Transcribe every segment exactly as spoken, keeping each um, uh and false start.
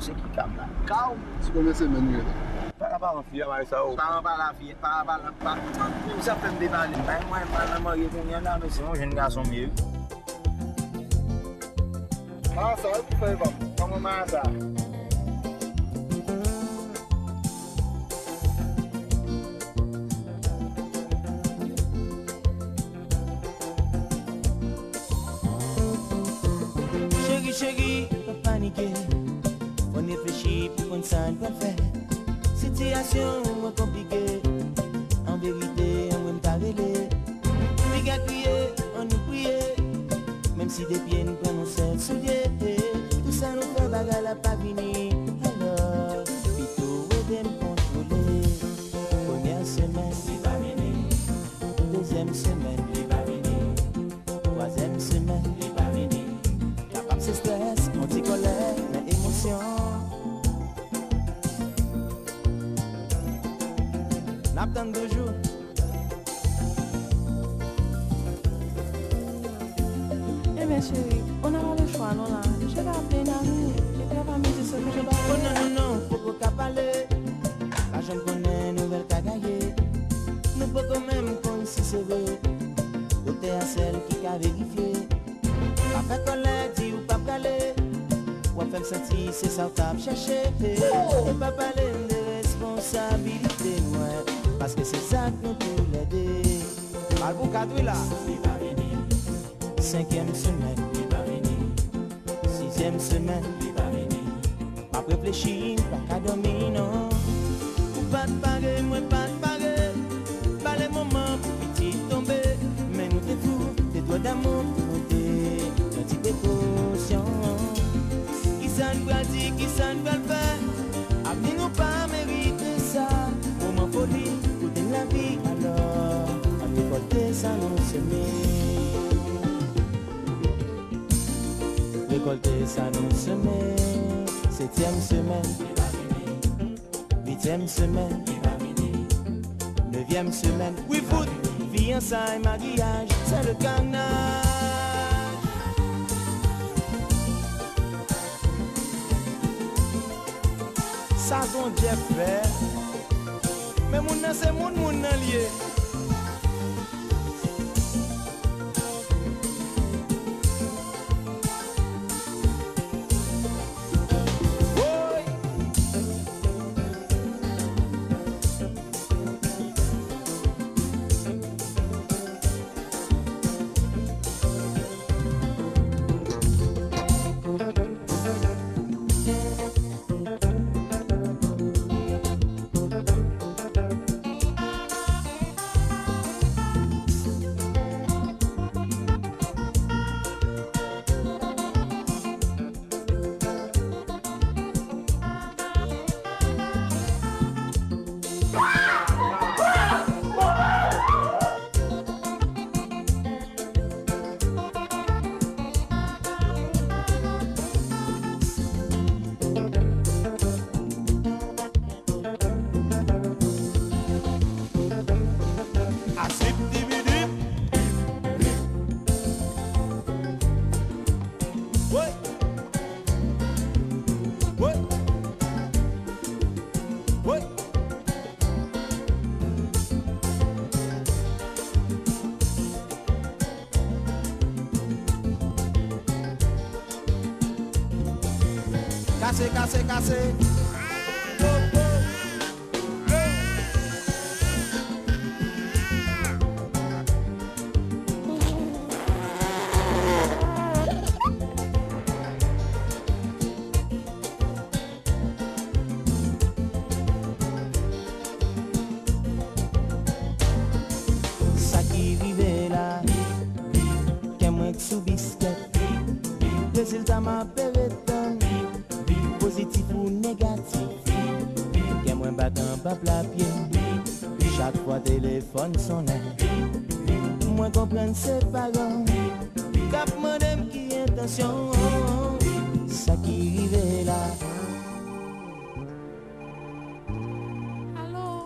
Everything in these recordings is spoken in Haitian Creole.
Se ki ka m la? Ka w? Ti konbyen semèn ou genlè? Paran paran fi a, bay sa yo. Paran paran fi, paran paran pa. Menm sa fè m depale. Bay mwen, m pral nan marye kounye a la, men se yon jèn gason m ye wi. Marasa, wi, pou fè epa m. Kòman Marasa? Cheri, cheri, pa panike. Fò n reflechi pou konn sa n pral fè. Sitiyasyon an konplike. An verite, an mwen m ta rele. Piga kriye, ann nou priye. Menm si de pye n pran yon sèl soulye. Tou sa nou fè bagay la pa vini. Alò, pito ede m kontwole. Premyè semèn, li pa vini. Dezyèm semèn, li pa vini. Twazyèm semèn, li pa vini. Kapab se strès, yon ti kòlè, men emosyon. N ap tann toujou. Ebyen cheri, on n'a pas le choix non la. Je vais appeler une amie. Et puis elle va me dire ce que je dois faire. Oh non, non, non, poko ka pale. Pa janm konnen nouvèl ka gaye. Nou poko menm konn si se vre. Otè a sèl ki ka verifye. Pa fè kòlè, di ou p ap prale. W ap fè m santi se sa w t ap chèche. E pa pale m de responsabilite mwen, paske se zak nou toulède. Mal pou kat wi la. Senkyèm semèn, sizyèm semèn, m ap reflechi, m pa ka dòmi non. Ou pa t pare, mwen pa t pare. Pale moman pou pitit tonbe. Men nou te fou, te twò damou pou nou te pran ti prekosyon. Kisa n pral di, kisa n pral fè? Avni nou pa merite sa. Moman foli, kote n lavi alò? Ap rekòlte sa nou seme. Rekòlte sa nou seme. Setyèm semèn, vityèm semèn, nevyèm semèn. Wi fout, fiyansay, maryaj, se le carnage. Sa Zondjè fè. Men moun nan se moun, moun nan l ye. Woy! Asip dibidip. Woy. Woy. Woy. Kase, kase, kase. Sa ki rive la, kè mwen k sou biskèt. Rezilta m ape ret tann, pozitif ou negatif. Kè mwen bat anba pla pye. Chak fwa telefòn sonnen, mwen konprann se paran k ap mande m ki entansyon sa ki rive la. Allô?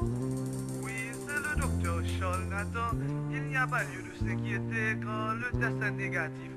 Oui, c'est le docteur Charles Nathan. Il n'y a pas lieu de s'inquiéter quand le test est négatif.